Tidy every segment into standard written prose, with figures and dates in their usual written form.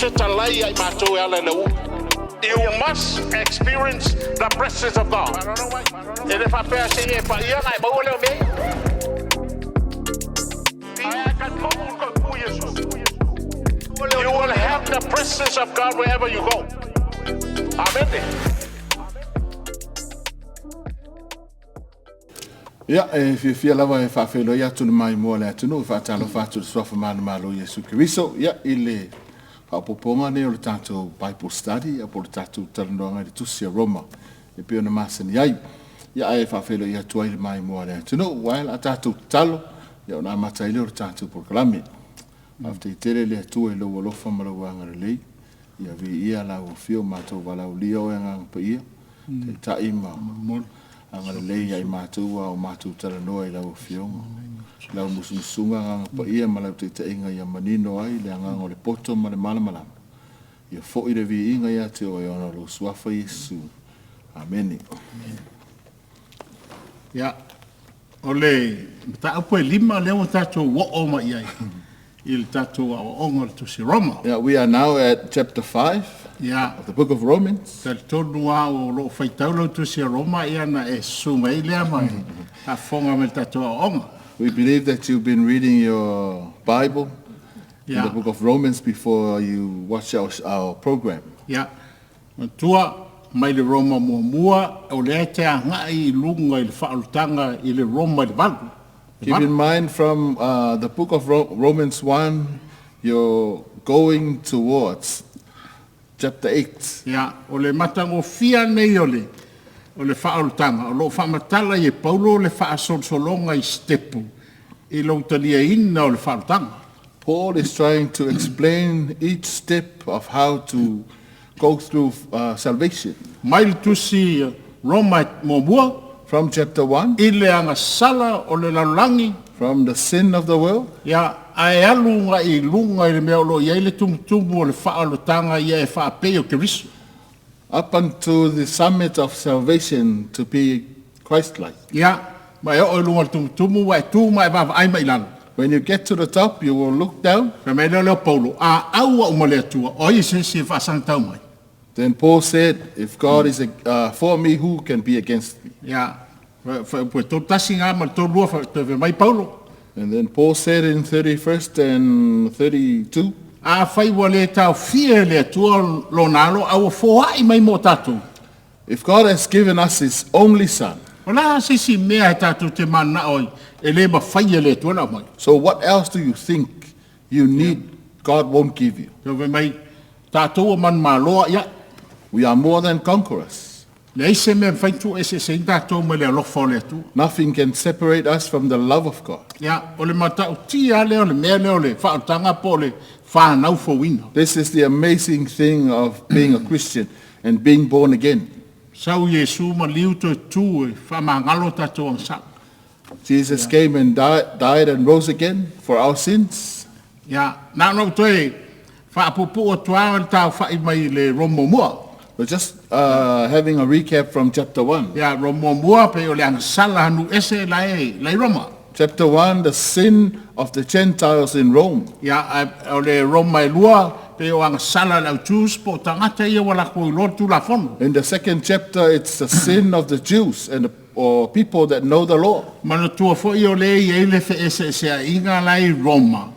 fetalai ia i matou e ala i le uu. You must experience the presence of God. E le faapea se i e paia ona e maua lea o mea ia. Ae a e talitonu i le toe pu Iesu, you will have the presence of God wherever you go. Amene. Ia, e fiafia lava e faafeiloai atu le maimoa a le atunuu, e faatalofa atu i le Suafa Manumalo o Iesu Keriso, ia, i le faaopoopoga lenei o le tatou Bible Study, ia, po o le tatou talanoaga i le Tusi a Roma e pei ona masani ai. Ia, ae faafeiloai atu ai i le maimoa a le atunuu, aua o le a tatou tatalo, ia, ona amata ai lea o le tatou polokalame. Faafetai tele i le Atua i lou alofa ma lou agalelei, ia viia lau afio matou valaaulia oe Agaga Paia, Taitai ma agalelei ia i matou a o matou talanoa i lau Afioga. Lau musumusuga Agaga Paia ma lau taitaiga ia manino ai le agaga o le poto ma le malamalama. Ia foi le viiga ia te oe ona o lou Suafa Iesu. Amene. Ia, o le mataupu e lima lea ua tatou oo mai i ai i le tatou aoaoga o le Tusi Roma. Yeah, we are now at chapter 5 of the book of Romans. Talitonu lava o lo o faitau lau Tusi a Roma ia na e susu mai ai lea ma e faafofoga mai i le tatou aoaoga. We believe that you've been reading your Bible in the book of Romans before you watch our program. Yeah. Matua, mai le Roma muamua, o lea e te agai i luga i le faaolataga i le Roma i le valu. Keep in mind from the book of Romans 1, you're going towards chapter 8. Ia, o le matagofie nei o le o le faaolataga, o lo o faamatala ai e Paulo le faasolosologa i sitepu i lou taliaina o le faaolataga. Paul is trying to explain each step of how to go through salvation. Mai le tusi Roma muamua. From chapter 1. I le agasala o le lalolagi. From the sin of the world. Ia, ae alu agai i luga i le mea o lo o i ai le tumutumu o le faaolataga ia e faapei o Keriso. Up unto the summit of salvation to be Christ-like. Ia, ma e oo i luga o le tumutumu ua e tu ma e vaavaai mai i lalo. When you get to the top, you will look down. Fai mai lea o Paulo, A au au ma le Atua, o ai se isi e faasagatau mai? Then Paul said, If God is for me, who can be against me? Ia, ua 31 ngā ma le 32, toe fai mai Paulo. And then Paul said in 31st and 32. Afai ua le taofia e le Atua lona alo, a ua foai mai mo tatou. If God has given us His only Son. O le a se isi mea e tatou te mananao ai e le mafai e le Atua ona aumai? So what else do you think you need God won't give you? Toe fai mai, tatou ua manumaloa, ia. We are more than conquerors. Leai se mea e mafai ona tuueseeseina tatou mai le alofa o le Atua. Nothing can separate us from the love of God. Ia, o le matautia lava lea o le mea lea o le faaolataga po o le fanau fouina. This is the amazing thing of being a Christian and being born again. Sau Iesu ma liu toe tu e faamagalo tatou agasala. Jesus came and died and rose again for our sins. Ia, na ona ou toe faapuupuu atu lava le taaofai mai le Roma muamua. We're just having a recap from chapter 1. Ia, Roma muamua pei o le agasala hanu ese la e la i Roma. Chapter 1, the sin of the Gentiles in Rome. Ia, a o le Roma e lua pei o agasala le au Jews po o tagata ia ua latou iloa le Tulafono. In the second chapter, it's the sin of the Jews and the or people that know the law. Manatua foi o lea e i ai le feeseeseaiga la e i Roma.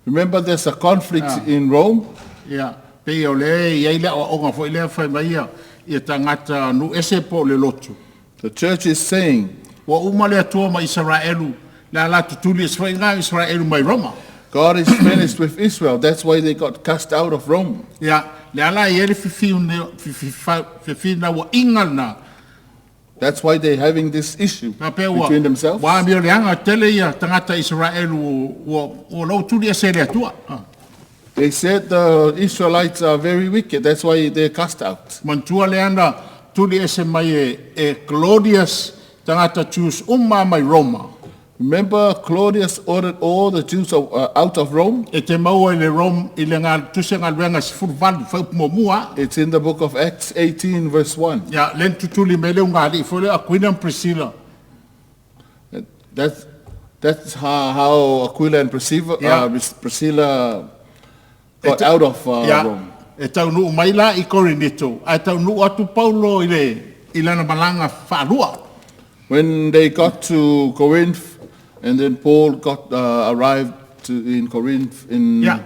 Remember there's a conflict in Rome. Ia, pei o lea e i ai le aoaoga foi lea fai mai ia, ia tagata nuu ese po o le lotu. The church is saying. Ua uma le Atua ma Isaraelu, le a latou tuli ese foi ngā Isaraelu mai Roma. God is finished with Israel, that's why they got cast out of Rome. Ia, le a la e i ai le fefinauaiga lena. That's why they having this issue between themselves. Ua amio leaga tele ia tagata Isaraelu ua ua lou tuli ese e le Atua. They said the Israelites are very wicked, that's why they're cast out. Manatua lea na tuli ese mai e, e Claudius tagata Jews uma mai Roma. Remember Claudius ordered all the Jews out of Rome? E te maua i le Rome i le tusi galuega 18 fuaiupu muamua. It's in the book of Acts 18 verse 1. Ia, lea na tutuli mai le ugaalii foi lea Aquila ma Priscilla. That's how Aquila and Priscilla, Priscilla got out of Rome. E taunuu mai la i Korinito, ae taunuu atu Paulo i lana malaga faalua. When they got to Corinth, and then Paul got arrived in Corinth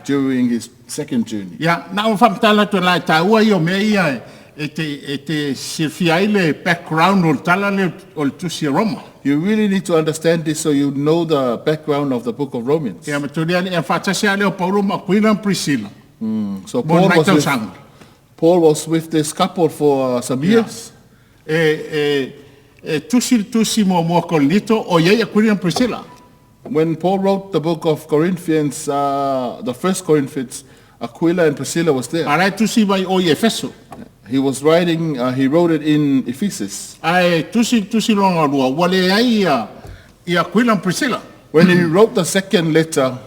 during his second journey. Ia, na o faamatala atu la e taua ia o mea ia e te silafia ai le background o le tala lea o le tusi a Roma. You really need to understand this so you know the background of the book of Romans. Ia, ma tuli ali e faatasi ale o Paulo ma Akuila ma Priscilla. So Mo nai tausaga. Paul was with this couple for some years. E tusi le tusi muamua Korinito o iai Akuila ma Priscilla. When Paul wrote the book of Corinthians, the first Corinthians, Aquila and Priscilla was there. A la e tusi mai o i Efeso. He wrote it in Ephesus. Ae tusi le tusi lona lua, ua leai ia Akuila ma Priscilla. When he wrote the second letter,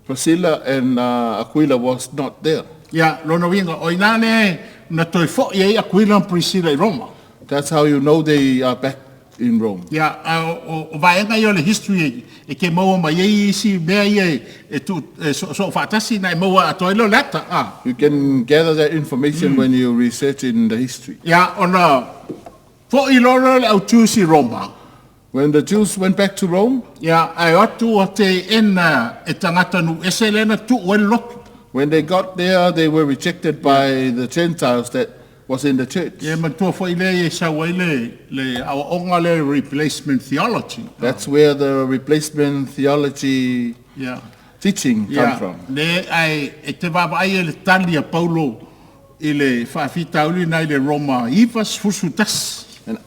Priscilla and Aquila was not there. Ia, lona uiga, o ina le na toe fo'i ai Akuila ma Priscilla i Roma. That's how you know they are back in Rome. Ia, a o vaega ia o le history e ke maua mai ai isi mea ia e tu, e so faatasi na e maua atoa ai lea o le ata. Ah. You can gather that information when you research in the history. Ia, ona fo'i loa le au Jews i Roma. When the Jews went back to Rome, Ia, ae o atu o te ena e tagata nuu ese lea na tuu ai le lotu. When they got there, they were rejected by the Gentiles that was in the church. Ia matua fo'i lea e sau ai le aoaoga le replacement theology. That's where the replacement theology teaching come from. Le ai e te vaavaai e le tali a Paulo i le faafitauli na i le Roma 9 11. And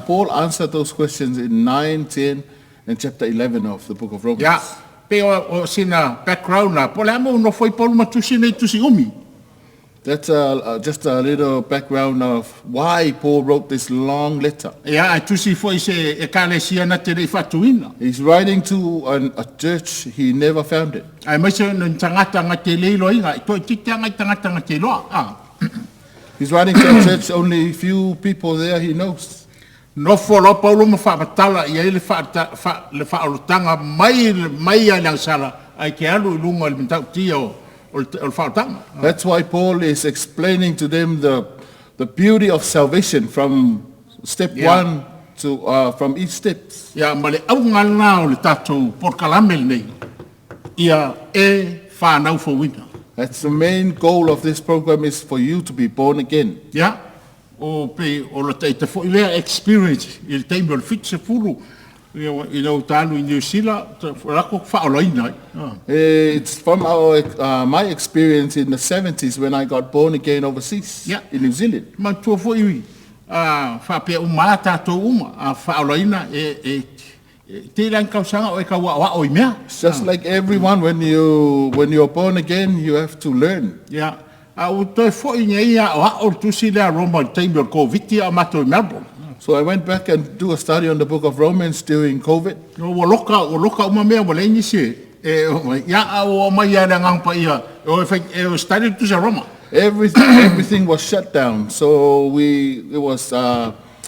Paul answered those questions in 9, 10, and chapter 11 of the book of Romans. Ia, pe o sina background na, po le a mo nofo i Paulo ma tusi nei tusi umi. That's just a little background of why Paul wrote this long letter. Ia, ai tusi foi se ekalesia na te lei faatuina. He's writing to a church he never founded. Ai mai se ni tagata nga te le iloiga, i toi tite anga i tagata nga te loa. Ah. He's writing to a church only few people there he knows. Nofo loa Paulo ma faamatala i ai le faaolataga mai ai le agasala ai ke alu i luga i le matautia o le faaolataga. That's why Paul is explaining to them the beauty of salvation from step one to from each step. Ia ma le auga lena o le tatou polokalame lenei ia e fanau fouina. That's the main goal of this program, is for you to be born again. Ia o pe o le taita fo'i lea experience i le taimi o le 70 i lau talu i New Zealand lako faaolaina ai. Ah. It's from my experience in the 70s when I got born again overseas in New Zealand. Matua fo'i faapea uma a tatou uma a faaolaina e tele ai tausaga o e tau i mea. It's just like everyone, when you're born again, you have to learn. Ia, a ua toe fo'i nei a'oa'o le tusi lea Roma i le taimi o le Koviti a matou i Melbourne. So I went back and do a study on the book of Romans during COVID. No, ua loka uma mea ua leai nisi e o mai. Ia, a ua mai ia le agaga paia o e fai e o study le tusi a Roma. Everything was shut down. So we it was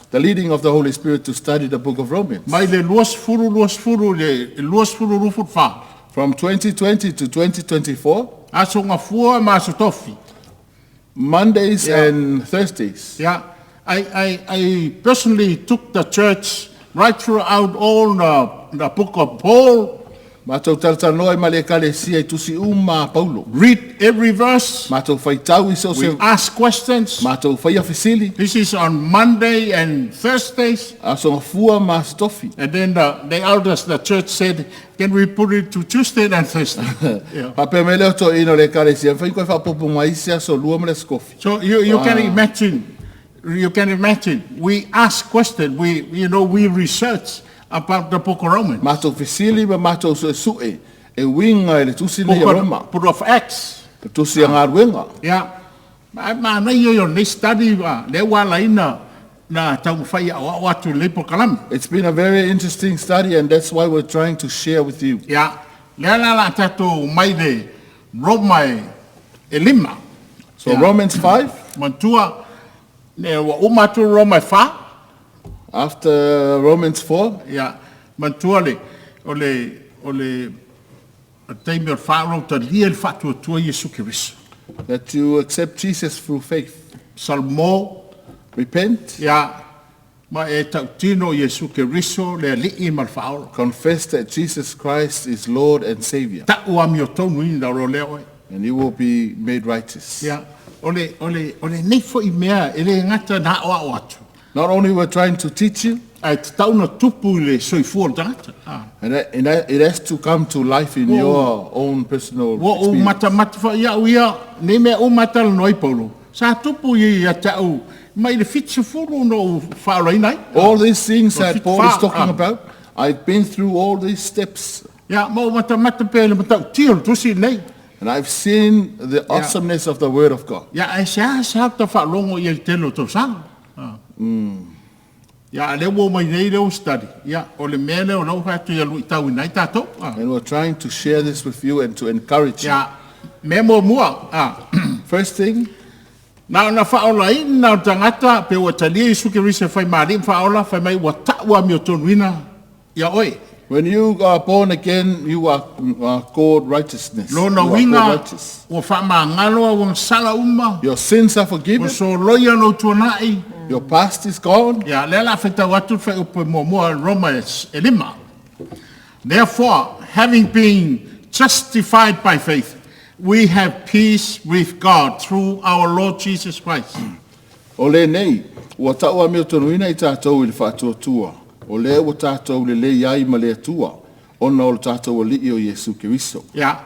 the leading of the Holy Spirit to study the book of Romans. Mai le 20 20 le 20 24. From 2020 to 2024, Aso Gafua ma aso Tofi. Mondays and Thursdays. Yeah, I personally took the church right throughout all the book of Paul, Matou talatalanoa ai ma le ekalesia i tusi uma a Paulo. Read every verse, Matou faitau i so we se ask questions. Matou faia fesili. This is on Monday and Thursdays. Aso Gafua ma aso Tofi. And then the elders, the church said, "Can we put it to Tuesday and Thursday?" Yeah. Faapea mai lea o toeaiina o le ekalesia, mafai koe faaopoopo mai isi aso Lua ma le aso Tofi. So you can imagine, we ask questions, we, you know, we research about the book of Romans. Matou fesili ma matou suesue e uiga i le tusi nei Book a Roma. of, book of Acts. Le tusi a galuega. Ia, ma na ia o nei study wa, le ua laina na taumafai a'oa'o atu i le polokalame. It's been a very interesting study, and that's why we're trying to share with you. Ia, lea la tatou mai le Roma e 5. So Romans 5, Matua, le ua uma atu Roma e 4. After Romans 4, Ia, matua le, o le, o le, O le taimi o le faaola ua talia le faatuatua Iesu Keriso. That you accept Jesus through faith. Salmo Repent, ia ma e tautino Iesu Keriso le Alii ma le Faaola. Confess that Jesus Christ is Lord and Savior, Ta'u amiotonuina o lo lea oe. And you will be made righteous. Ia, o lenei fo'i mea e le gata na a'oa'o atu. Not only we're trying to teach you, Ae tatau ona tupu i le soifua o le tagata. Ah. and it has to come to life in your own personal Ua ou experience. matamata fo'i a'u ia nei mea uma talanoa ai Paulo. Sa tupu ia ia te a'u mai le 70 na ou faaolaina ai. All these things that Paul is talking Ah. about, I've been through all these steps, Ia, ma ou matamata pea i le matautia o le tusi nei. And I've seen the awesomeness of the Word of God. Ia, ae seasea ta faalogo ia i le tele o tausaga. Ah. Ia, a lea ua mai nei lea ua study. Ia, o le mea lea o lau fai atu ia luitauina ai tatou. Ah. And we're trying to share this with you and to encourage you. Ia, mea muamua. Ah. First thing, Na ona faaolaina o tagata pe ua talia Iesu Keriso e fai ma alii ma faaola fai mai ua ta'u amiotonuina ia oe. When you are born again, you are called righteousness. Lona You are called uiga righteous. ua faamagalo au agasala uma. Your sins are Ua forgiven. soloia lou tuana'i. Your past is gone. Ia, lea la faitau atu le fuaiupu e muamua Roma e 5. Therefore, having been justified by faith, we have peace with God through our Lord Jesus Christ. O lenei, ua ta'u amiotonuina i tatou i le faatuatua. O lea ua tatou lelei ai ma le Atua, ona o le tatou Alii o Iesu Keriso. Ia,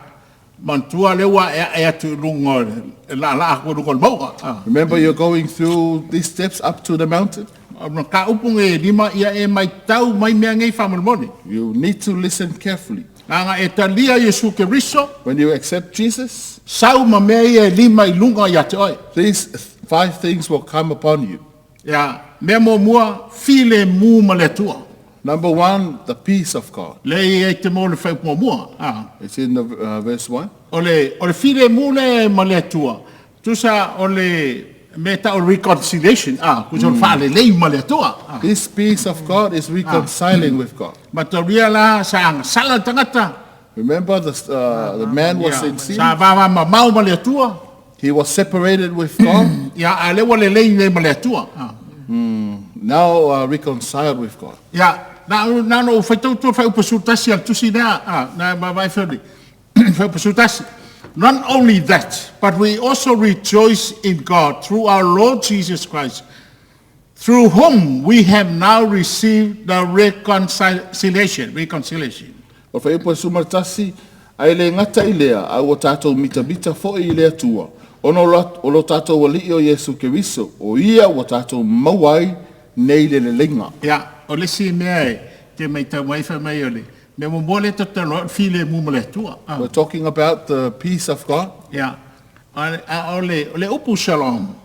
manatua lea ua e atu i luga o le laalaa atu i luga o le mauga. Ah. Remember, you're going through these steps up to the mountain. Na ka upu nge lima ia e mai tau mai mea ngei faamolemole. You need to listen carefully. Aga e talia Iesu Keriso, When you accept Jesus, sau ma mea ia e lima i luga ia te oe. These five things will come upon you. Ia, mea muamua, filemu ma le Atua. Number one, the peace of God. Le i ai te mo le fuaiupu muamua. Ah. It's in the verse 1. O le filemu le ma le Atua. Tusa o le mea ta'u reconciliation. Ah, kusa o le faalelei ma le Atua. Ah. This peace of God is reconciling with God. Mataulia la sa agasala le tagata. Remember, the man was Ia, in sin. sa vavamamao ma le Atua. He was separated with God. Ia, a lea ua lelei nei ma le Atua. Ah. Now reconciled with God. Ia, na no faitau atu fuaiupu 11 a le tusi lea. Ah, na ma vai feli. Fuaiupu 11. Not only that, but we also rejoice in God through our Lord Jesus Christ, through whom we have now received the reconciliation. Reconciliation. O fuaiupu 11, ae le gata i lea, a ua tatou mitamita fo'i i le Atua. Ona o lo tatou Alii o Iesu Keriso, o ia ua tatou maua ai nei le leleiga. Ia, o le isi mea e te mai tau mai fai mai o le mea muamua le tatalo o le filemu ma le Atua. Ah. We're talking about the peace of God. Ia, a o le upu shalom,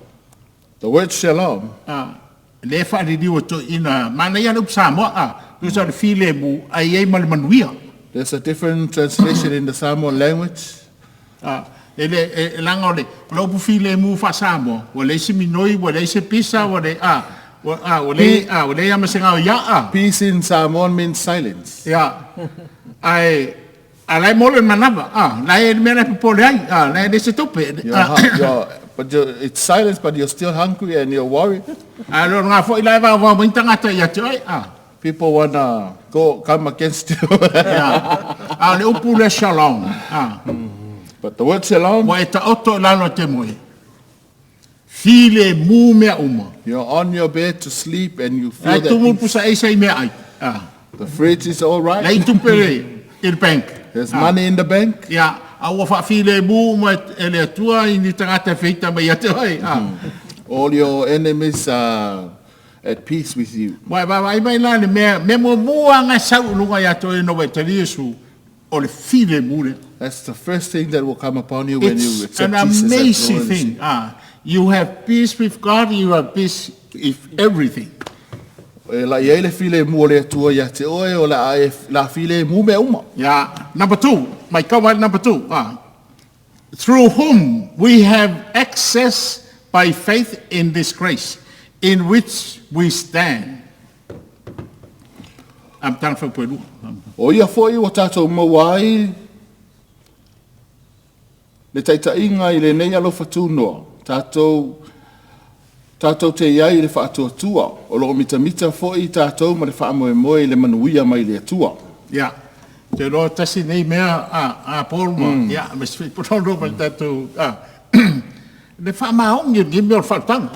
The word shalom, ah, le faaliliu e toeaiina, manaia le upu Samoa, ah, tusa o le filemu, ai ai ma le manuia. There's a different translation in the Samoan language. Ah, e le, e, laga o le upu filemu faa-Samoa, ua leai se minoi, ua leai se pisa, ua le, ah, ua, ah, ua leai, ah, ua leai ama se gao ia, ah. Peace in Samoan means silence. Ia, ae, a lae mo le manava, ah, lae le mea lae popole ai, ah, lae le se tupe. Ah, But it's silence, but you're still hungry and you're worried. A lo ngā fo'i lae vau vau mai tagata ia te oe, ah. People wanna go come against you. Ia, a le upu le shalom, ah. But the word shalom, Ua e taoto i lalo te moe. Filemu mea uma. You're on your bed to sleep and you feel Ai that tumu peace. pusa eisa i mea ai. Ah. The fridge is all right. Leai tupe i le bank. There's money in the bank. Ia, a ua faafilemu ma e le Atua i ni tagata feita mai ia te oe. Ah. All your enemies are at peace with you. Wa va vai mai la le mea, mea muamua nga sau i luga ia te oe ina ua e talia Iesu, o le filemu lea. That's the first thing that will come upon you when you It's accept an Jesus as amazing Lord and thing. Ah, you have peace with God, you have peace with everything. E la iai le filemu o le Atua ia te oe o la, e, la filemu mea uma. Yeah. Number two, my cover number two. Ah. Through whom we have access by faith in this grace, in which we stand. Am tana whau. O ia fo'i ua tatou maua ai le taitaiga i lenei alofa tunoa, tatou tatou te iai i le faatuatua, o loo mitamita foi tatou ma le faamoemoe i le manuia mai le Atua. Ia, te loa tasi nei mea a Paul ma, ia, ma se polono ma tatou, le faamaoni o ni mea o le faautaga.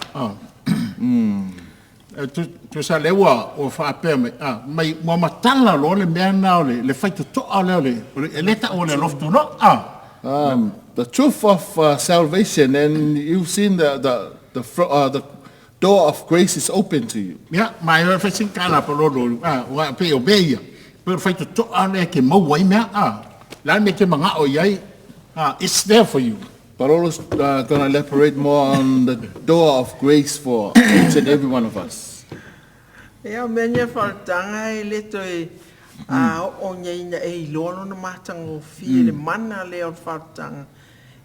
Tusa lea ua faapea mai, mai ua matala loa le mea lena o le faitotoa lea o le, e le taua o le alofa tunoa. The truth of salvation, and you've seen the door of grace is open to you. Ia, ma e fai sin kala polono, ua pe o mea ia. Pe o le faitotoa lea ke maua ai mea, la me te mangao i ai, it's there for you. Parolo's going to elaborate more on the door of grace for each and every one of us. Ia, o mea nia faalutaga e le toe a oo ina e iloa lona matagofie le mana lea o le faalutaga.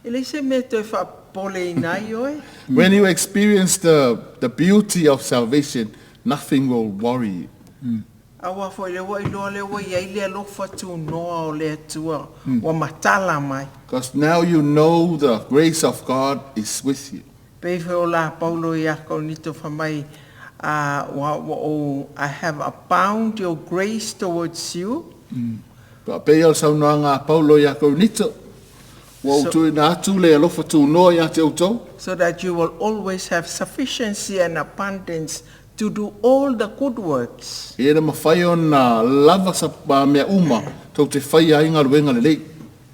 E leai se mea toe faapopoleina ai oe. When you experience the beauty of salvation, nothing will worry you. Auā foi lea ua iloa lea ua i ai le alofa tunoa o le Atua ua matala mai. Because now you know the grace of God is with you. Pei foi o la Paulo ia Korinito fai mai, ua o, I have abound your grace towards you. Pei o le saunoaga a Paulo ia Korinito, ua ou tuuina atu le alofa tunoa ia te outou. So that you will always have sufficiency and abundance to do all the good works. E na mafai ona lava sa mea uma tou te faia ai galuega lelei.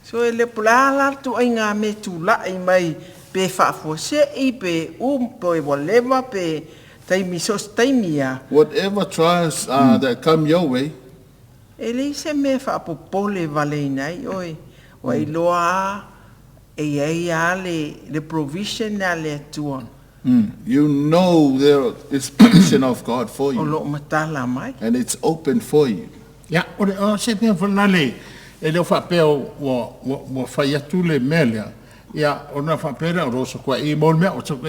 So e le pula la tu ai ngā me tūla'i mai pe faafuasei pe pe whatever pe taimi so taimi ia. Whatever trials that come your way, E leai se mea faapopole valeina ai oe. Ua iloa a e iai a le provision a le Atua. You know there is provision of God for O you. loo matala mai. And it's open for you. Ia, o le o se mea foi le e leo faapea ua fai atu le mea lea. Ia, ona faapea lea o rosa kua i mo le mea o tau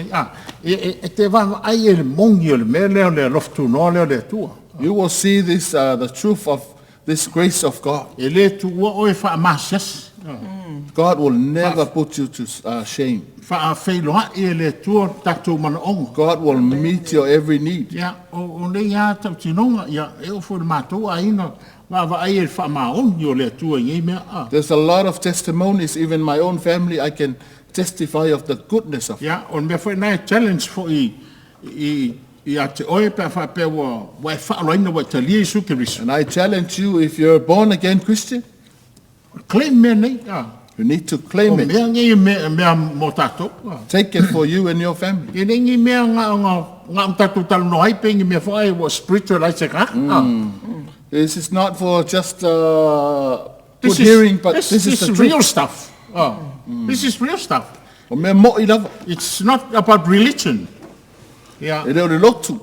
e te vaavaai e le moni o le mea lea o le alofa tunoa lea o le Atua. You will see this, the truth of this grace of God. E le tuua oe faamasiasi. God will never put you to shame. Faafeiloai e le Atua tatou manaoga. God will meet your every need. Ia, o nei a tautinoga, ia, e o foi le matou aiga, vaavaai e le faamaoni o le Atua i nei mea. There's a lot of testimonies, even my own family, I can testify of the goodness of God. Ia, o le mea foi na e challenge foi i a te oe pe a faapea ua e faaloaina ua e talia Iesu Keriso. And I challenge you, if you're a born again Christian, Claim mea nei. You need to claim O it. mea nei mea mo tātou. Take it for you and your family. E nei ni mea ngā o tātou talanoa ai pe ni mea foi ua spiritualize ka. This is not for just good hearing, but this is the truth. Real stuff. This is real stuff. O mea mo'i lava. It's not about religion. Yeah. E le o le lotu.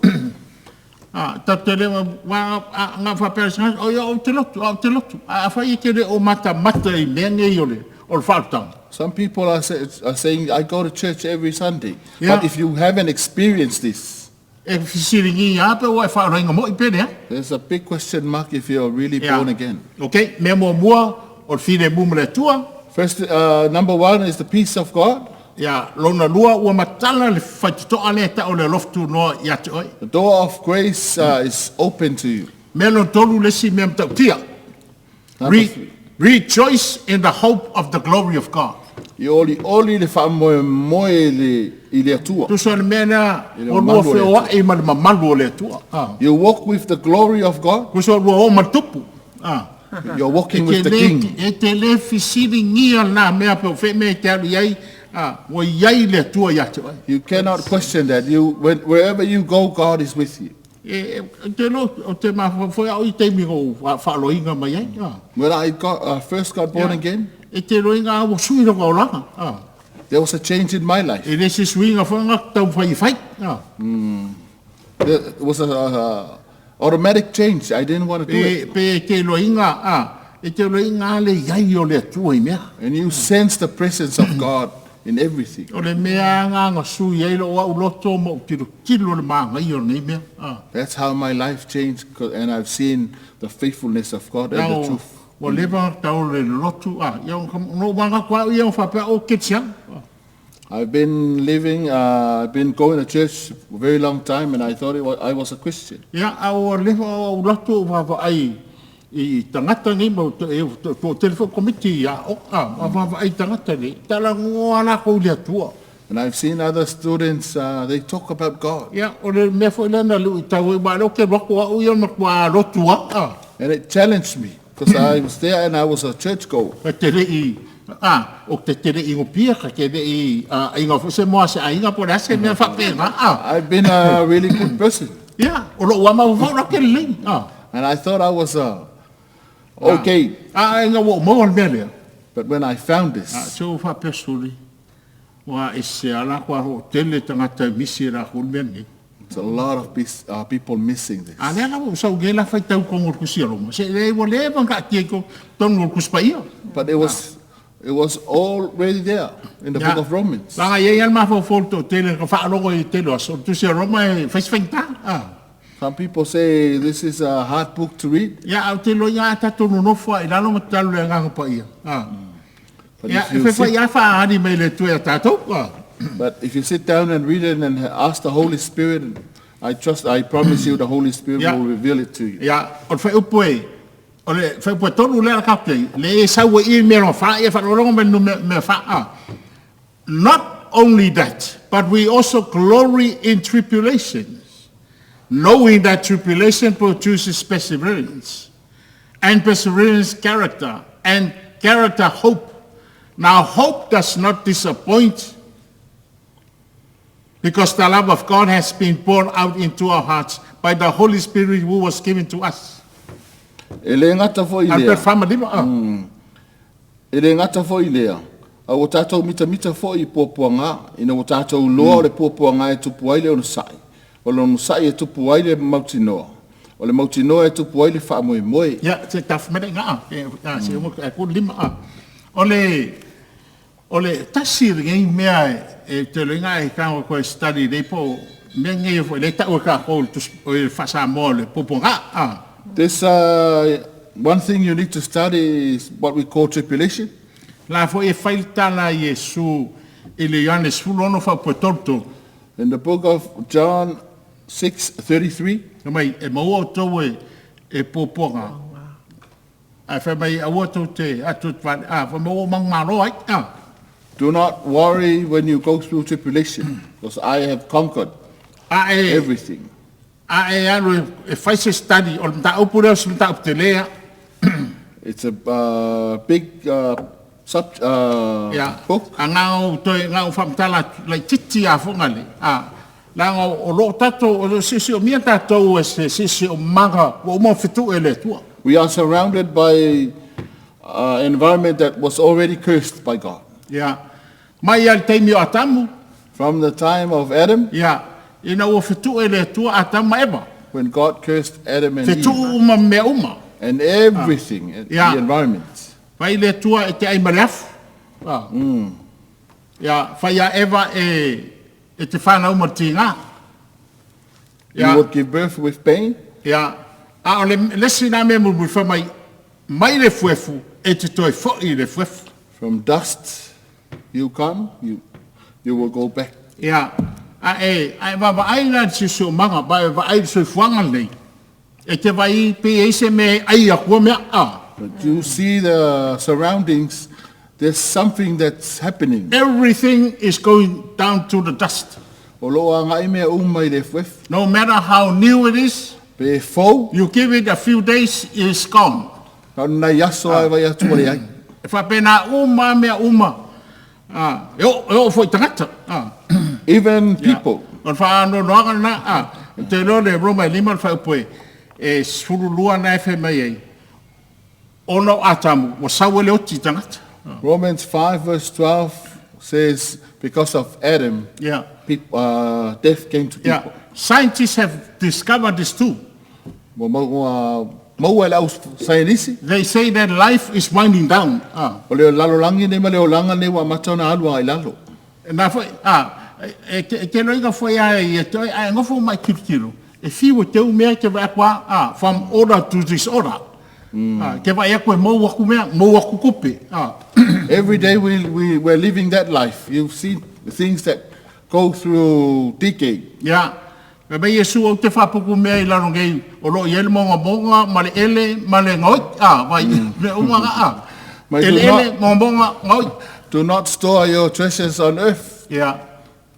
Ta te le wa ngā whapea sa o ia o te lotu, o te lotu. A whai e te le o mata mata i mea nei o le o le whautanga. Some people are saying, I go to church every Sunday. Yeah. But if you haven't experienced this, E fisiringi a pe o e whaorainga mo i pene, there's a big question mark if you're really born again. Okay, mea mua mua o le whire mu le Atua. First, number one is the peace of God. Ia, lona lua ua matala le whaititoa le ta o le loftu noa ia te oi. The door of grace is open to you. Mea lona tolu le si mea mtautia. Number three. Rejoice in the hope of the glory of God. I oli oli le whaamoe moe le, i le Atua. Tuso le mea nea, I le o lua mamalu o le wheoa i ma le mamalu o le Atua. You walk with the glory of God. Tuso lua o matupu. You're walking E with the King. E te le fisiri ngia nā mea pe o whe mea te alu iai, ua iai le Atua ia te oi. You cannot question that. Wherever you go, God is with you. E te lo, o te mawhawhoi au i te mingo whaaloinga mai ai. When I first got born again, E te roinga au sui ronga o langa. There was a change in my life. E le se suinga whaanga tau whai whai. There was a automatic change. I didn't want to do it. Pe te roinga, e te roinga le iai o le Atua i mea. And you sense the presence of God in everything. O le mea ngā ngā sui ai lo au loto mo tiro tiro le maanga i o nei mea. That's how my life changed, and I've seen the faithfulness of God and the truth. Ua leva ona ta ola i le lotu, a, ia ona ou manatu lava au ia faapea o kerisiano. I've been living, I've been going to church for a very long time, and I thought I was a Christian. Ia, a ua leva ou alu atu ou vaavaai i tagata nei, ma toatele foi komiti aoga, ma vaavaai i tagata nei, talanoa lakou i le Atua. And I've seen other students, they talk about God. Ia, o le mea foi lea na luitau ai, aua o lea ou te alu atu au ia, o le matua lotu lava. And it challenged me, because I was there and I was a church goer. Ta te le i, a, ou te le i inupia, ta te le i aiga foi se moa a se aiga po o le a se mea faapena, a. I've been a really good person. Ia, o lou lava mafaufau la te lelei, a. And I thought I was okay. A ina ua ou maua le mea lea. But when I found this. A, se ua faapea suli, ua ese lava la koa hoʻotele tagata e misi e lakou le mea lenei. It's a lot of people missing this. A lea la ua ou sau nei la faitau i totonu o le Tusi a Roma, se leai ua leva ona taatia i totonu o le Tusi Paia. But it was already there in the book of Romans. Leaga e i ai lava le mafaufau o le toatele na faalogo i le tele o aso, o le Tusi a Roma e fai se faigata. Some people say this is a hard book to read. Ia, ae ou te iloa a tatou nonofo lava i lalo ma tatalo i le Agaga Paia. Ia, e faifai lava faaali mai e le Atua ia tatou. But if you sit down and read it and ask the Holy Spirit, I trust, I promise you the Holy Spirit will reveal it to you. Ia, o le faaiupu e, o le faaiupu e tolu lea tatou te i, lea e sau ai i i le mea lona fa, ia faalogologo mai i le numera fa. Not only that, but we also glory in tribulations, knowing that tribulation produces perseverance, and perseverance character, and character hope. Now hope does not disappoint, because the love of God has been poured out into our hearts by the Holy Spirit who was given to us. E le gata foi i A lea. pe 45, a. E le gata foi i lea, a ua tatou mitamita foi i puapuaga, ina ua tatou iloa o le puapuaga e tupu ai le onosai, o le onosai e tupu ai le mautinoa, o le mautinoa e tupu ai le faamoemoe. Ia, se tafa mai le iga, a, se uma e kulu lima, a. O le, o le tasi lenei mea e te loiga e tago koe study nei po o mea nei foi le tau e tatou o le faa-Samoa o le puapuaga, a. This one thing you need to study is what we call tribulation. La foi e fai le tala a Iesu i le Ioane 16 faaupu e 33. In the book of John 6:33. Fai mai, e maua outou e puapuaga, ae fai mai, aua tou te atu atu vale, a, fai mai, ua ou manumalo ai, a. Do not worry when you go through tribulation, because I have conquered A e, everything. A e alu e fai se study, o le mataupu lea o se mataupu tele lava. It's a big sub Ia, book. a na ona ou toe, na ou faamatala atu laitiiti lava foi gale, a, leaga o lo o tatou, o lo o siosiomia tatou e se siosiomaga ua uma ona fetu'u e le Atua. We are surrounded by environment that was already cursed by God. Ia, mai lava i le taimi o Atamu. From the time of Adam. Ia, ina ua fetu'u e le Atua Atamu ma Eva. When God cursed Adam and Eve. Fetu'u uma ma mea uma. And everything, Ia. the environment. Fai le Atua e te ai ma le afu. Ia, fai ia Eva e, e te whanau ma le tiga. You would give birth with pain. Ia, a o le lesi na mea mulimuli fai mai, mai le efuefu e te toe foi i le efuefu. From dust you come, you will go back. Ia, a e, a e vaavaai la i le siosiomaga, ma e vaai i le soifuaga lenei, e te vaai pe i ai se mea e ai aku mea, a. But you see the surroundings, there's something that's happening. Everything is going down to the dust. O lo o agai mea uma i le efuefu. No matter how new it is, Pe fou. you give it a few days, it's gone. Na o ni nai aso lava e vaai atu ua leai. E faapena uma lava mea uma, a, e oo, e oo foi i tagata, a. Even people. O le faanoanoaga lena, a, ou te iloa le Roma e 5 le faaupu e, e 12 na e fai mai ai, ona o Atamu, ua sau ai le oti i tagata. Romans 5 verse 12 says, because of Adam, death came to people. Scientists have discovered this too. Ua maua e le au saienisi. They say that life is winding down. O le lalolagi nei ma le olaga nei ua amata ona alu agai lalo. Na foi, a, e te loiga foi a ia toe, a e nofo mai tilotilo, e fiu e te u mea e te vaai atu a, from order to disorder. Ke vaai atu e maua aku mea, maua aku tupe. Every day we're living that life. You've seen things that go through decay. Ia, fai mai Iesu, Ou te faaputu mea i lalo nei, o lo o i ai le mogamoga ma le ele ma le gaoi. Vai, mea uma na, a. Mai do Eleele, not- mogamoga, gaoi. Do not store your treasures on earth, Ia,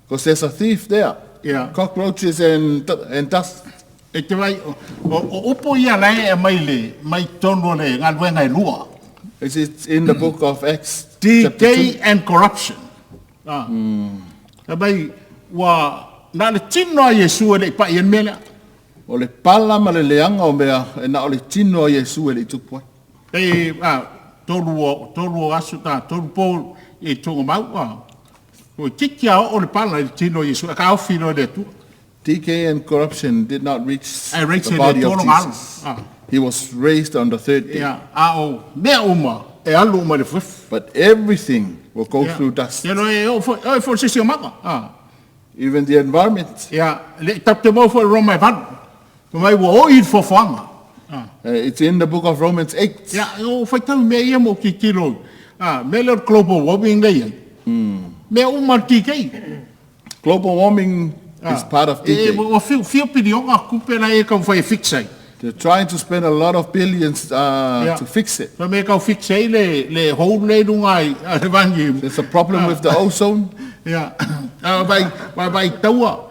because there's a thief there. Ia. Cockroaches and dust. E te vai, o upu ia lae e mai le, mai tonu o le galuega e lua. It's in the book of Acts, chapter 2. Decay and corruption. Ah. Fai mai, ua, na o le tino a Iesu e le i pai ai le mea lea. O le pala ma le leaga o mea, e na o le tino a Iesu e le i tupu ai. E, a, tolu o aso ta, tolu po i tonga mau, a. O titi a o le pala i le tino a Iesu, e ka ofi loa le Atua. Decay and corruption did not reach E reach the body of le tolo Jesus. Ah. He was raised on the third day. Ia, a o mea uma, e alu uma i le fuefu. But everything will go Ia. through dust. Ia, e o fo, o fo sisi o maka. Ah. Even the environment. Ia, le tapu te mau fo i Roma e valu. Mai ua oi i le foafoaga. Ah. It's in the book of Romans 8. Ia, o faitau mea ia mo titilo. Ah, mea lea o le global warming lea i ai. Mea uma le decay. Global warming is part of E, decay. ua fiu piliona kupe la e kau whai e fix ai. They're trying to spend a lot of billions Yeah. to fix it. Fa me kau fix ai le hole le lunga ai, a le vangi. There's a problem with the ozone. Ia. Ah, vai taua.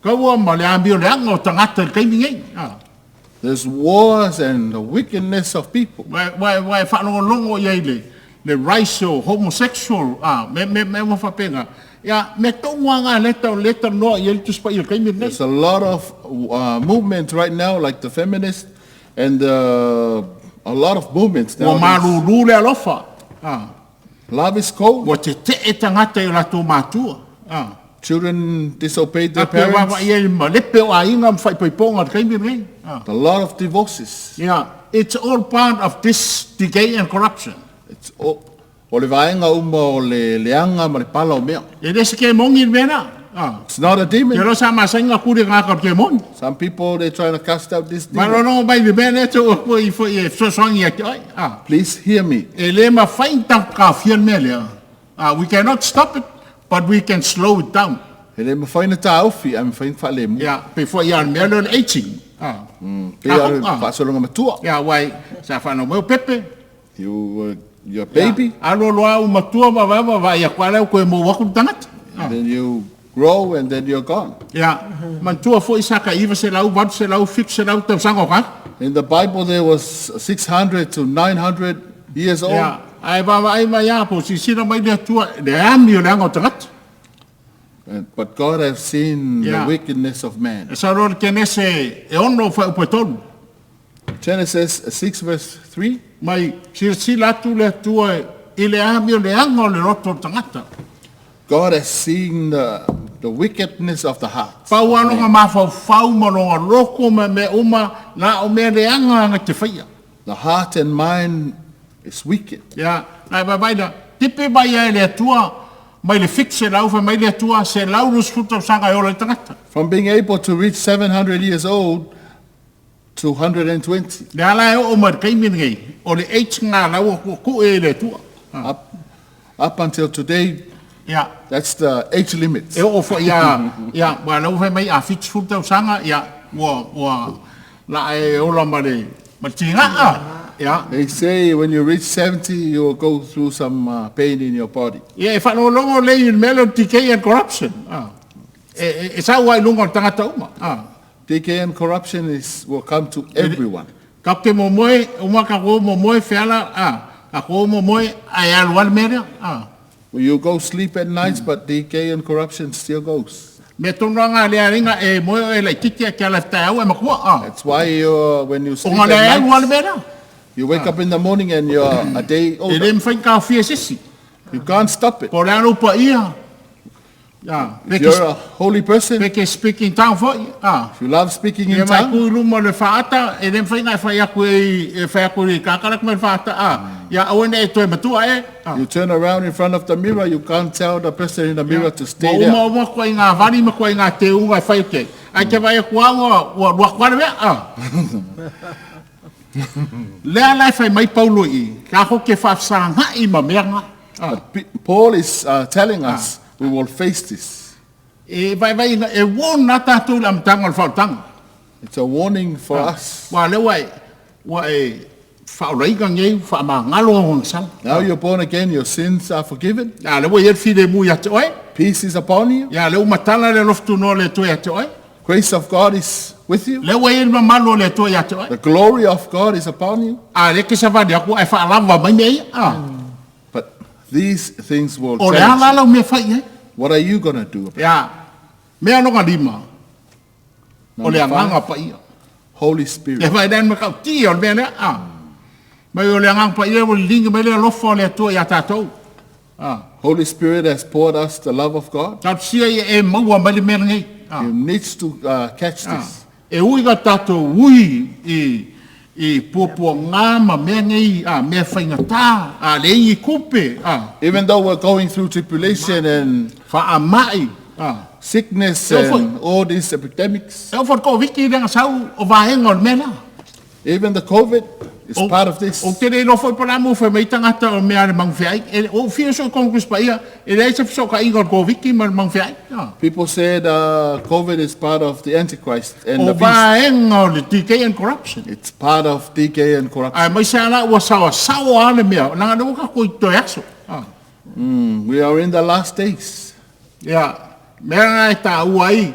Kaua ma le ambio le anga o tangata le kaimi ngei. Ah. There's wars and the wickedness of people. Wai whaalongolongo i ai le rise o homosexual, ah, me ma whapenga. Ia, me tonga ngā leta o leta noa i ai le tuspa i le kaimi nei. There's a lot of movements right now, like the feminist and a lot of movements Ua now. maruru le alofa. Ah. Love is cold. Ua te te e tangata i o latou mātua. Ah. Children disobey their A pe wawa parents. i ai ma lepe o aiga ma whaipaipōnga le kaimi nei. Ah. A lot of divorces. Yeah, it's all part of this decay and corruption. It's all, o le vaega uma o le leaga ma le pala o mea. E le se ke mongi le mea na. Ah. It's not a Te demon. roa sa masainga kuri ngā ka ke moni. Some people, they're trying to cast out this Ma demon. rono mai le mea lea te o i fo i e fesoasoani ia te oi. Ah. Please hear me. E le mawhai tau ka fia le mea lea. Ah, we cannot stop it, but we can slow it down. E le mawhai na tāofi, a mawhai na whalemu. Ia, pe fo ia le mea lea o le aging. Ah. Pe a le Ah. whaasologa matua. Ia, wai, sa whanau mai o pepe. You, your baby, Ia, alo loa u matua ma vai ma vai ia kwa leo koe mou aku le tangata. and then you grow and then you're gone. Ia, mantua foi sa ka iwa se lau, valu se lau, fitu se lau, tausaga o ka. In the Bible, there was 600 to 900 years old. Ia, ai vaavaai mai a po silasila mai le Atua, le ami o le aga o tagata. But God has seen the wickedness of man. E sau loa le Kenese e ono fuaiupu e tolu. Genesis 6 verse 3. Mai silasila atu le Atua i le ami o le aga o le loto o le tagata. God has seen the wickedness of the heart. Pau lava lona mafaufau ma lona loko ma mea uma, na o mea leaga aga te faia. The heart and mind is wicked. Ia, nai vaivai la, tipi mai ai le Atua, mai le 700, fai mai le Atua, 120 tausaga e ola ai le tagata. From being able to reach 700 years old to 120. Le ala e oo mai le taimi lenei, o le age ngā lau o ku'e e le Atua. Up until today, Ia. that's the age limit. E oo foi ia, ia, ua lau fai mai a 70 tausaga, ia, ua, la e ola ma le, ma le tiga'a. Ia. They say when you reach 70, you will go through some pain in your body. Ia, e faalogologo lelei i le mea lea o le decay and corruption. Ah. E sau lava i luga o le tagata uma. Ah. Decay and corruption will come to everyone. Tatou te momoe, uma tatou momoe feala, ah, tatou momoe, ae alu lava le mea lea. Ah. Well, you go sleep at night, but decay and corruption still goes. Mea tonu lava ngā lealinga e moe oe laitiiti a ke ala i le taeao e matua. Ah. That's why when you sleep O ngā at lea alu lava night, le mea lea. you wake up in the morning and you're a day E older. le mafai ona taofia e se isi. You can't stop it. Po o le a lou paia. Ah, If you're a holy person, pe ke speak in tongue foi. Ah. if you love speaking Ia in mai tongue, ku i luma o le faata, e le mafai ona e fai atu e fai atu i kakara mai le faata. Ah. Ia aua ne i toe matua e. Ah. you turn around in front of the mirror, you can't tell the person in the mirror to stay Ua there. uma uma koe i ngā vari ma koe i ngā teuga e whai ake. Ai te vai aku au ua lua koa le mea. Ah. Lea la e fai mai Paulo i, ka ho ke whaafsanga i ma mea ngā. But Paul is telling us we will face this. E vai vai e warn na tātou le amtanga o le whaotanga. It's a warning for us. Wa le wa e, wa e whaoraiga ngei, wha ngalo o sala. Now you're born again, your sins are forgiven. Ya le wa ye file mu ya te oe. Peace is upon you. Ya le umatala le loftu no le toe ya te oe. Grace of God is with you. Le wa ye mamalo le toe ya te oe. The glory of God is upon you. A le ke savani aku e whaalava mai mea ia. But these things will O le challenge ala you. lau mea fai e. What are you going to do about Ya, mea longa lima. it? O le Number five, anganga pa ia. Holy Le Spirit. fai dan ma kau tia o le mea lea. Mai o le anganga pa ia o le linga mai le alofa o le atua ia tātou. Holy Spirit has poured us the love of God. Tātou sia ia e maua mai le mea nei. You need to catch this. E ui ka tātou ui i puapua ngā ma mea nei, mea whaingata, le ingi kupe, Even though we're going through tribulation and whaamai. Sickness Therefore- and all these epidemics, E o wharko wiki renga sau o vaenga o le mea la. even the COVID is part of this. O te re lofo i pala mo whai mai tangata o mea le mangwheai. E, o whia so Congress pa ia, e lei se so ka inga o Koviki ma le mangwheai. People said COVID is part of the Antichrist and O the beast. vaenga o le decay and corruption. It's part of decay and corruption. Ai mai se ala ua sawa sawa ale mea, nanga ne waka koi toi aso. We are in the last days. Ia, mea ngā e tā ua i,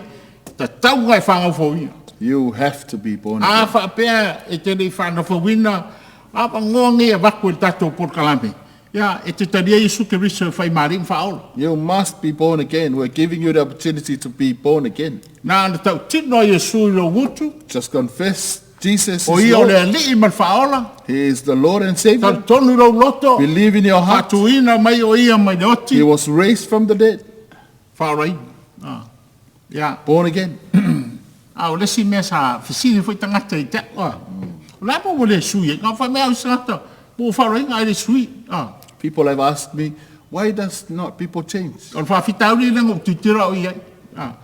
ta tau ngai whangau fauina. You have to be born A again. whaapea e te nei whanau fauina, a pa ngoa ngi e waku e tātou por kalame. Ia, e te taria Isu Keriso whai maring whaola. You must be born again. We're giving you the opportunity to be born again. Nā ana tau tino Iesu i lo gutu, Just confess Jesus o is ia o le Lord. alii ma le whaola, He is the Lord and Savior. tau tonu rau loto, Believe in your heart. whatuina mai o ia mai le He oti, was raised from the dead, whaorai. Ia, born again. a o lesi mea sa fisini foi tangata i te o. O la po le sui, ngā whai mea au sangata, po whaorai ngā le sui. People have asked me, why does not people change? O le whawhitauri le ngō titira o ia.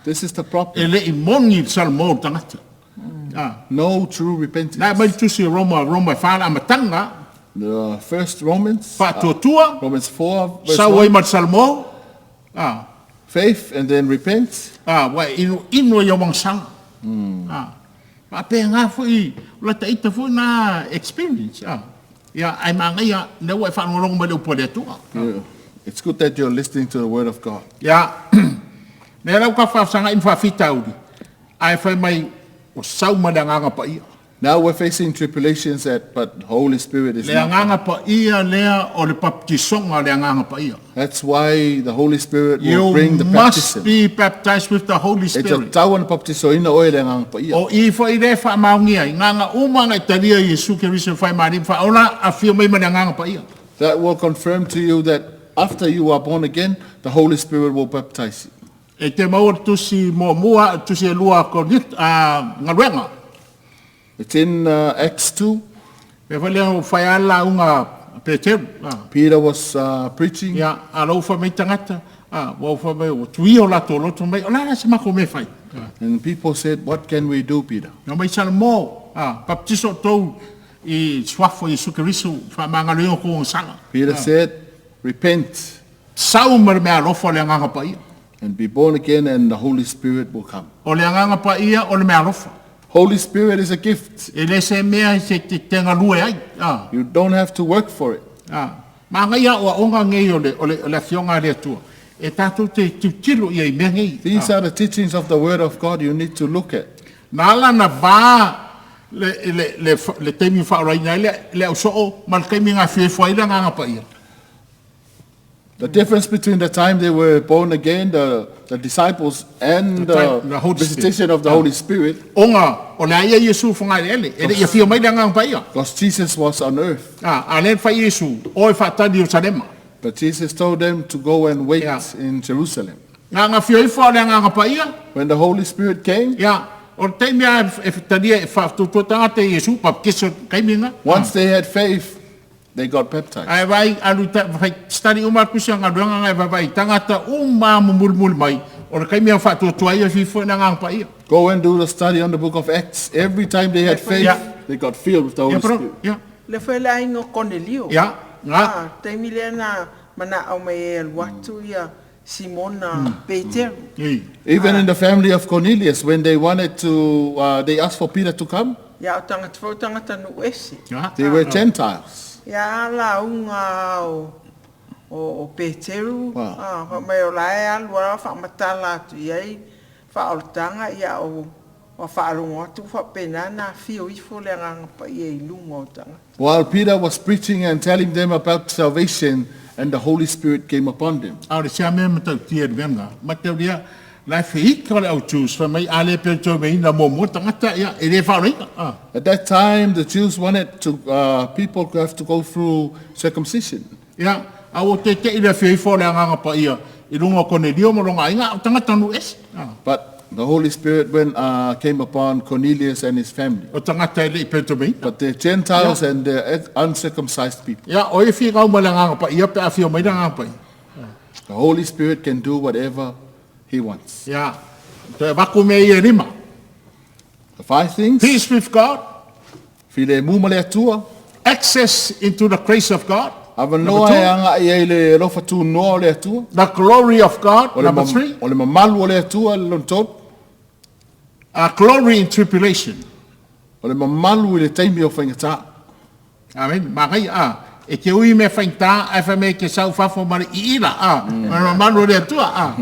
This is the E problem. le i mongi le salmo o tangata. No true repentance. Nā mai tusi o Roma, Roma e whala amatanga, The first Romans, whaatuatua, Romans 4, verse sau ai 1, ma le salmo, faith and then repent. Wa inu inu ia wangsanga. Ma pe ngā fui, o la taita fui nā experience. Ia, ai maa ngai ne ua e whangarongo mai le upo le atua. It's good that you're listening to the word of God. Ia, ne rau ka whawsanga i mwhawhita uri. Ai whai mai o sau ma le anganga pa ia. Now we're facing tribulations, that, but Holy Spirit is Le not. anganga pa ia lea o le baptisonga le anganga pa ia. That's why the Holy Spirit will You bring the must baptism. be baptized with the Holy E te Spirit. tau ana baptiso ina oe le anganga pa ia. O i whai re wha maungia, i nganga uma ngai taria Yesu Keriso whai marim wha ora a whio mai ma le anganga pa ia. That will confirm to you that after you are born again, the Holy Spirit will baptize you. E te maua tusi mua mua, tusi e lua konit, a ngaluenga. It's in Acts 2. Pe whai lea o whai ala unga Peteru. Peter was preaching. Ia, a lau wha mai tangata, wa wha mai o tui o lato loto mai, o la se mako me whai. And people said, what can we do, Peter? Nga mai sala mō, baptiso tau i swafo i sukerisu, wha mangaluenga ko sala. Peter said, repent Sau ma le mea alofa o le anganga pa ia. and be born again and the Holy Spirit will come. O le anganga pa ia o le mea alofa. Holy Spirit is a gift. E le se mea se te tenga lue ai. You don't have to work for it. Ma ngai a oa onga ngei o le, o le, o le afionga le atua. E tātou te tutilo ia i mea ngei. These are the teachings of the Word of God you need to look at. Nā la na vā le, le, le, le teimi whaoraina ai le, le au soo, ma le teimi ngā whiefua i le nganga pa ia. The difference between the time they were born again, the disciples, and The time- the the Holy Spirit. visitation of the Holy Spirit, Onga, o le aia Yesu whangai le ele, e le ia whio mai le nganga pa ia. because Jesus was on earth. A le whai Yesu, o e whaatani o Salema. But Jesus told them to go and wait Yeah. in Jerusalem. Ngā ngā whio ifo o le nganga pa ia, When the Holy Spirit came, ia, o te mea e tania e whaatutua tangata i Yesu, papkiso kaiminga. once they had faith, they got baptized. Ai vai alu ta vai stari uma kusi nga luanga ngai vai vai tangata uma mumul mul mai o le kaimea whaatuatua ia whifo na nganga pa ia. Go and do the study on the book of Acts. Every time they had faith, Yeah. they got filled with the Ia Holy pero, Spirit. ia. Le foi le aiga o Konelio. Ia, ngā. Ah, taimi lea na mana'o mai ai e alu atu ia Simona Peteru. Ei. Even in the family of Cornelius, when they wanted to, they asked for Peter to come, Ia o tagata foi o tagata nuu ese. Ia. they were Gentiles. Ia a lauga o o o Peteru, Wow. ah, fai mai o la e alu a faamatala atu i ai faaolataga ia o ua faalogo atu ua faapena ona afio ifo le Agaga Paia i luga o tagata. While Peter was preaching and telling them about salvation, and the Holy Spirit came upon them. A o le sea mea matautia i le mea lena, mataulia, la e feika le au Jews, fai mai a le peleteumeina muamua tagata, ia, e le faaolaina. Ah. At that time, the Jews wanted to people to have to go through circumcision. Ia, a ua tete'i le afio ifo o le Agaga Paia i luga o Konelio ma lona aiga, a o tagata nuu ese. Ah. But the Holy Spirit when, came upon Cornelius and his family. O tagata e le i peleteumeina. But the Gentiles and the uncircumcised people. Ia, o ai e finau mai le Agaga Paia pe a afio mai le Agaga Paia. The Holy Spirit can do whatever He wants. Ia, toe avatu mea ia e lima. The five things. Peace with God, Filemu ma le Atua. access into the grace of God, number Avanoa two, e agai ai le alofa tunoa o le Atua. the glory of God, O le, number mam, three, o le mamalu o le Atua le lona tolu. glory in tribulation. O le mamalu i le taimi o faigata. Amen. Manaia, a, e te ui mea faigata, ae fai mai e te sau fafo ma le iila, a, ma le mamalu o le Atua, a.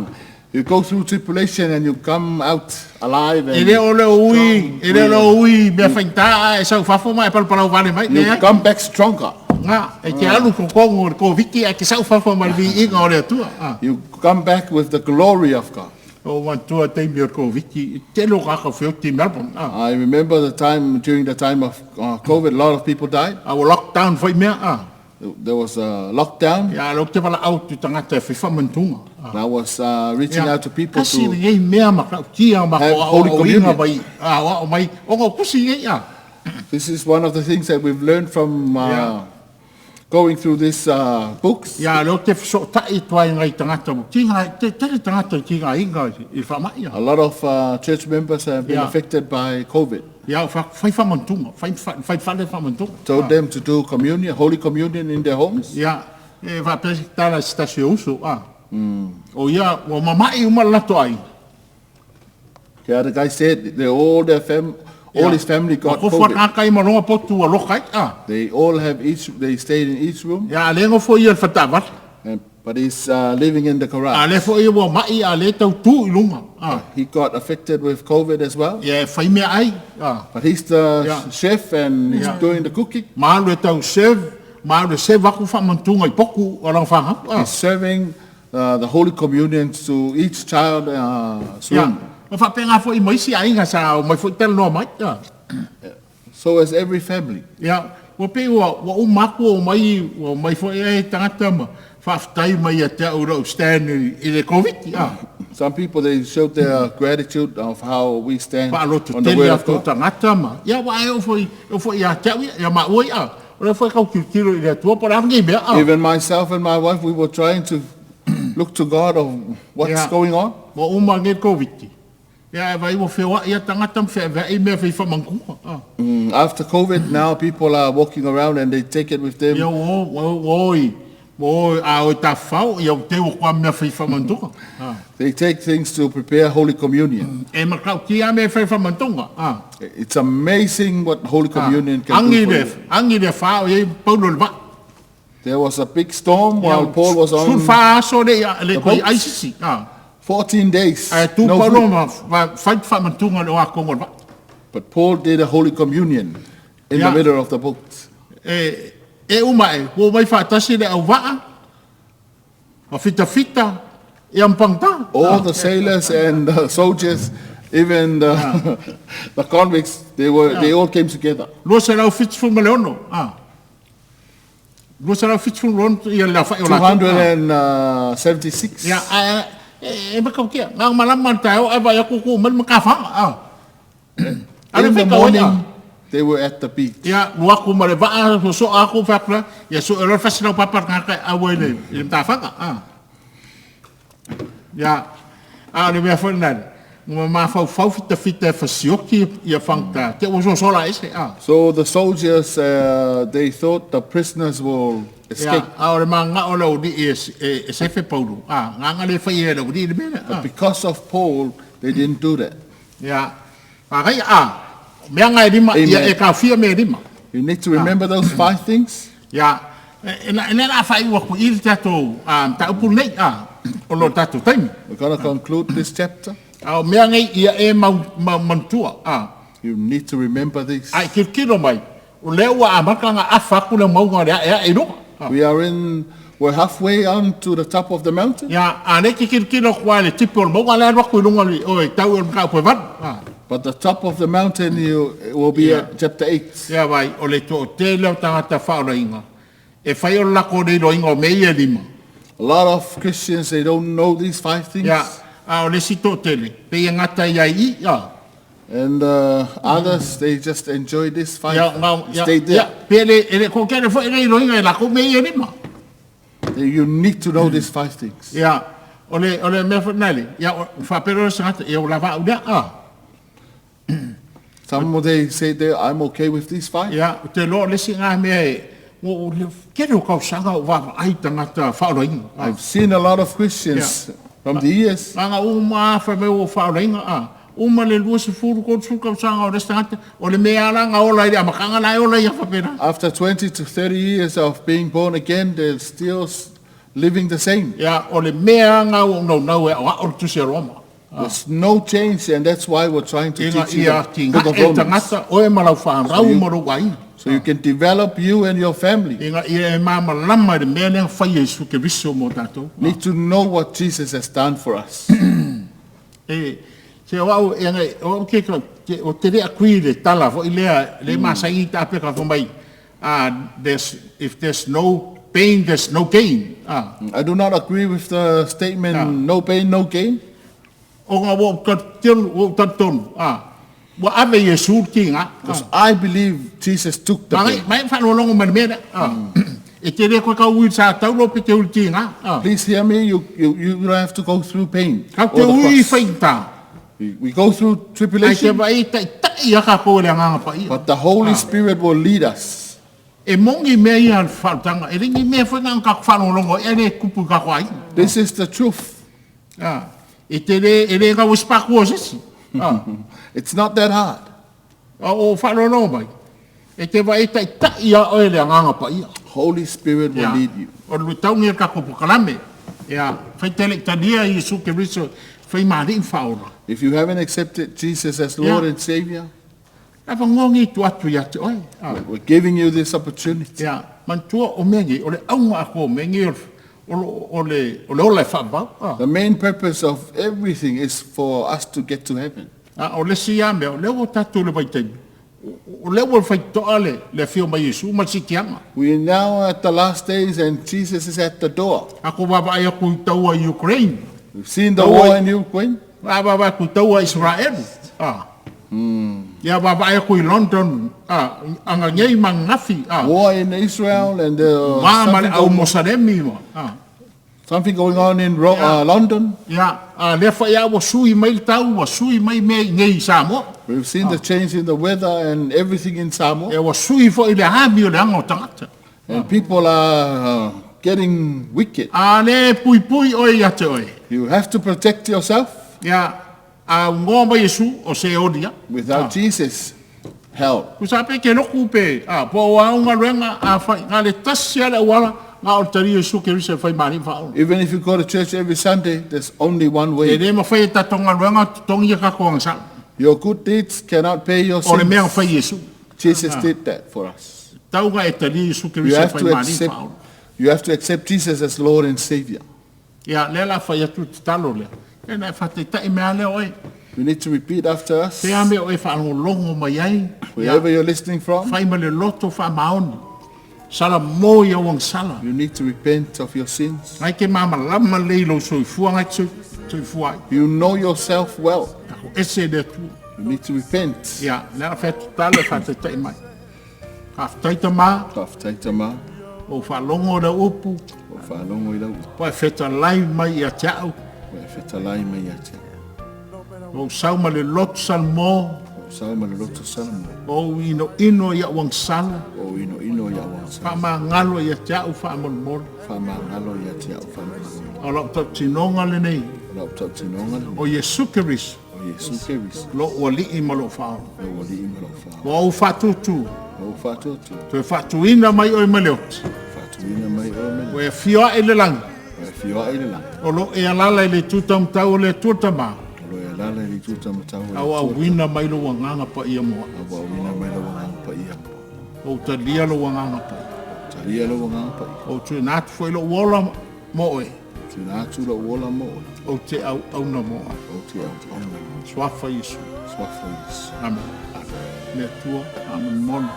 You go through tribulation and you come out alive E and le o le ui, e le o le ui mea faigata, ae e sau fafo ma e palapalau vale mai, you leai. come back stronger. Ngā, e te alu totonu o le Koviti, ae te sau fafo ma le viiga o le Atua, a. You come back with the glory of God. O manatua taimi o le Koviti, e tele o kākau feoti i Melbourne, a. I remember the time, during the time of COVID, a lot of people died. A ua lockdown foi mea, a. There was a lockdown. Ia, lea ou te valaau atu i tagata e fai faamantuga, a. And I was reaching Ia, out to people kasi to lenei mea ma ta'utia ma have ko Holy aoaoina Communion. mai, aoao mai, ona o tusi nei, a. This is one of the things that we've learned from Ia. going through these books. Ia, lea ou te fesootai atu ai i nai tagata ua tiga, te tele tagata i tigaina i le faamai, a. A lot of church members have been Ia. affected by COVID. Ia, ou fai atu, fai faamantuga, fai, fai fale faamantuga. Told them to do communion, Holy Communion in their homes. Ia, e faapea se tala i se tasi o uso, a. O ia, ua mama'i uma le latou aiga. The other guy said they all their fam, all Ia, his family ua got tofu COVID. tagata ai ma lona potu ua loka ai, a. They all have each, they stayed in each room, Ia, a lea e nofo ia i le faletaavale. and, but he's living in the A garage. lea foi ua ma'i, a lea e tau tu i luga, a. He got affected with COVID as well, Ia, e fai meaai, a. but he's the Ia. chef and he's Ia. doing the cooking. Ma alu e tau serve, ma alu e serve aku faamantuga i poku o lana fanau, a. He's serving the Holy Communion to each child Ia, soon. ma faapena foi ma isi aiga sa omai foi talanoa mai, a. So as every family. Ia, ua pei ua, ua uma atu ua omai, ua omai foi e tagata ma faafetai mai ia te au i lou stand i, i le Koviti, a. Some people, they showed their gratitude of how we stand Faaloto on the tele word of atu o God. tagata ma, ia, ua e oo foi, e oo foi ia te au ia, ia maua ia, a. O lea foi e tau tilotilo i le Atua po o le a lenei mea, a. Even myself and my wife, we were trying to look to God of what's Ia, going on. ua uma nei le Koviti. Ia, e vaai ua feoai ia tagata ma feaveai mea fai faamantuga, a. After COVID, now people are walking around and they take it with Ia them. ua o, ua ua o i, ua o, a o i tafafao, ia ua teu atu lava mea fai faamantuga, a. They take things to prepare Holy Communion. E matautia lava mea fai faamantuga, a. It's amazing what Holy A. Communion can Agi do for le, you. agi le fa o i ai Paulo i le vaa. There was a big storm Ia, while Paul was on 14 aso le i, le the koe boat. ai sisi, a. 14 days, Ae tu no Paulo food. ma, ma fai faamantuga i le oakoga o le vaa. But Paul did a Holy Communion in the Ia. middle of the boat. E, e uma e, ua omai faatasi le auvaa, ma fitafita, ia ma pagata. All the sailors and the soldiers, even the, the convicts, they were they all came together. 276. A. 276 ia le aofai o latou. A. 276. Ia, ae, e, e matautia, na o malama le taeao ae vaai atu ua oo mai le matafaga. A. A le In the fai tau ai, a. morning, they were at the beach. Ia, alu atu ma le vaa, sosoa atu, fai atu la, ia sue loa le fasi laupapa a le tagata e auai i le, i le matafaga. A. Ia, a o le mea foi lena, Ma mafaufau fitafita e fasioki ia fagata te ua sosola ese a. So the soldiers, they thought the prisoners will escape. Ia, a o le magao o le aualii e sefe Paulo, a, gaga le faia e le aualii le mea lea. But because of Paul, they didn't do that. Ia, a a, mea nga e lima, ia e taofia mea e lima. You need to remember those five things. Ia, e la faaiu atu i le tatou mataupu lenei, a, o lo tatou taimi. We're going to conclude this chapter. A o mea nei ia e mau manatua, a. You need to remember this. Ai tilotilo mai, o lea ua amata ona afa atu le mauga o le aeae i luga. We're halfway on to the top of the mountain. Ia, a lea e te tilotilo atu lava i le tipi o le mauga lea e alu atu i luga o e tau i le mataupu e 8. But the top of the mountain will be at chapter 8. Ia vai, o le toatele o tagata faaolaina, e fai o le latou le iloaina o mea ia e lima. A lot of Christians, they don't know these five things. Ia, a o le isi toatele, pei e gata i ai i, ia. And others, they just enjoy this five, stay there. Ia, pe le, e le toatele foi e le iloaina e latou mea ia e lima. You need to know these five things. Ia, o le, o le mea foi lena, ia, faapea loa le tagata, ia ua lava au lea, a. Some they say they, I'm okay with these five. Ia, ou te iloa o le isi lena mea e, ua ou le tele o tausaga o vaavaai i tagata faaolaina. I've seen a lot of Christians from the years. Leaga uma lava fai mai ua ou faaolaina, a uma le 20, 30 tausaga o le isi tagata, o le mea lava la na ola i le amataga la e ola ia faapena. After 20 to 30 years of being born again, they're still living the same. Ia, o le mea lava lena ua ou naunau e aoao le Tusi a Roma. There's no change, and that's why we're trying to Ina teach you ia the book of atinae Romans. tagata oe ma lau fanau ma lou aiga. So you can develop you and your family. Ina ia e malamalama i le mea lea na fai e Iesu Keriso mo tatou. Need to know what Jesus has done for us. E, se o au, e ana, o au ke, ke, o te le agree le tala foi lea, le masai ta peka fai mai, there's, if there's no pain, there's no gain. I do not agree with the statement, no pain, no gain. Ona ua ou talitonu, ua ou talitonu, ua ave Iesu le tiga. Because I believe Jesus took the pain. Mai faalogologo mai le mea lea. E te le koe tau ui sa taulo pe te ui tiga. Please hear me, you don't have to go through pain. Kau te or the ui cross. faigata. We go through Ai te tribulation, vaai taitai ia kākou e le Agaga Paia. but the Holy Spirit will lead us. E moni mea ia le faautaga, e le ni mea foi na ona tatou faalogologo ai, ae le tupu i tatou aiga. This is the truth. E te le, e le gau e se pakua o se isi. It's not that hard. O faalogologo mai, e te vaai taitai ia oe le Agaga Paia. Holy Spirit will lead you. O le luitau lenei o le tatou polokalame. Ia, fai tele italia Iesu Keriso, fai maali'i ma faaola. If you haven't accepted Jesus as Lord and Savior, Avanoa nei tuu atu ia te oe. We're giving you this opportunity. Ia, manatua o mea nei, o le auga atoa o mea nei, o le ola e faavavau. The main purpose of everything is for us to get to heaven. A o le isi lava mea, o lea ua tatou i le vaitaimi, o lea ua faitotoa le afio mai o Iesu ma le siitiaga. We are now at the last days and Jesus is at the door. Tatou vaavaai atu i taua i Ukraine. We've seen the war in Ukraine. A vaavaai atu i taua i Israel. Ia vaavaai atu i London, aga nei ma ananafi. War in Israel and Ma ma le au Mosalemi ma. something going on in London. Ia, a lea foi lava ua sui mai le tau, ua sui mai mea i inei i Samoa. We've seen the change in the weather and everything in Samoa. Ia, ua sui foi le ami o le aga o tagata. And people are getting wicked. A lea e puipui oe ia te oe. You have to protect yourself. Ia, a ugoa mai Iesu, o se oli ia. Without Jesus, hell. Tusa pe ke loku pe, a, po o au galuega, a fai, na le tasi lava le auala, na o le tali o Iesu Keriso e fai malie ma faaola. Even if you go to church every Sunday, there's only one way. E le mafai e tatou galuega totogi ia tatou agasala. Your good deeds cannot pay your sins. O le mea na fai e Iesu. Jesus did that for us. Tau ga e tali Iesu Keriso e fai malie ma faaola. You have to accept Jesus as Lord and Savior. Ia, lea la fai atu le tatalo lea. E na e faataitai mea lea oe. You need to repeat after us. Pea mea oe faalogologo mai ai. Wherever you're listening from. Fai ma le loto faamaoni. Sala mo i au agasala. You need to repent of your sins. Ngai te malamalama lelei i lou soifua ngai te soifua ai. You know yourself well. Tako ese i le Atua. You need to repent. Ia, lea la fai atu tatalo e faataitai mai. Faafetai tama. Faafetai tama. Ua ou faalogo i lau upu. Ua ou faalogo i lau upu. Ua e fetalai mai ia te au. Ua e fetalai mai ia te au. Ou sau ma le loto Salamo. Ou sau ma le loto Salamo. Ou inoino i au agasala. Ou inoino i au agasala. Faamagalo ia te au faamolemole. Faamagalo ia te au faamolemole. O lau tautinoga lenei. O lau tautinoga lenei. O Iesu Keriso. O Iesu Keriso. Lou Alii ma lou Faaola. Lou Alii ma lou Faaola. Ua ou faatutu. Ua ou faatutu. Toe faatuina mai oe mai le oti. Faatuina mai oe mai le oti. Ua e afio ae i le lagi. Ua e afio ae i le lagi. O lo o e alaala i le itu taumatau o le Atua Tama. O lo o e alaala i le itu taumatau o le Atua Tama. Auauina mai lou Agaga Paia mo au. Auauina mai lou Agaga Paia mo au. Ou talia lou Agaga Paia. Ou talia lou Agaga Paia. Ou tuuina atu foi lou ola mo oe. Tuuina atu lou ola mo oe. Ou te auauna mo oe. Ou te auauna mo oe. Suafa Iesu. Suafa Iesu. Amene. Amene. Le Atua, faamolemole,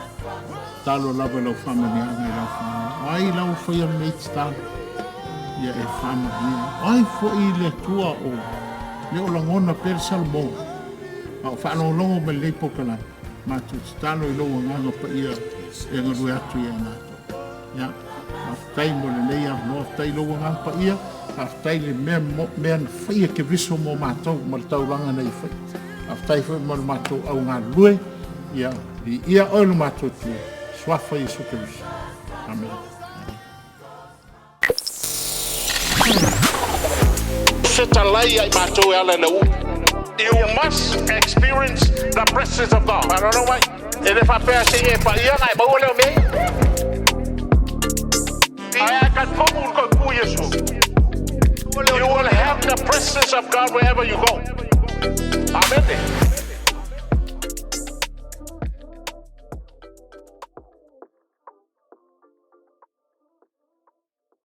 tatalo lava i lau faamanuiaga i lau fanau. O ai lau faia lenei tatalo? Ia e faamanuia. O ai foi le Atua o le o lagona pea le Salamo, a o faalogologo mai lenei polokalame, matou tatalo i lou agaga paia e galue atu ia i matou. Ia, faafetai mo lenei avanoa, faafetai i lou agaga paia, faafetai i le mea, mea na faia Keriso mo matou ma le taulaga na ia faia. Faafetai foi mo le matou au galulue, ia, viia oe lo matou Atua, Suafa Iesu Keriso. Amene. Fetalai ia i matou e ala i le uu. You must experience the presence of God. I don't know why. E le faapea se i e paia ona e maua lea o mea ia. Ae a talitonu i le toepu Iesu, you will have the presence of God wherever you go. Amene.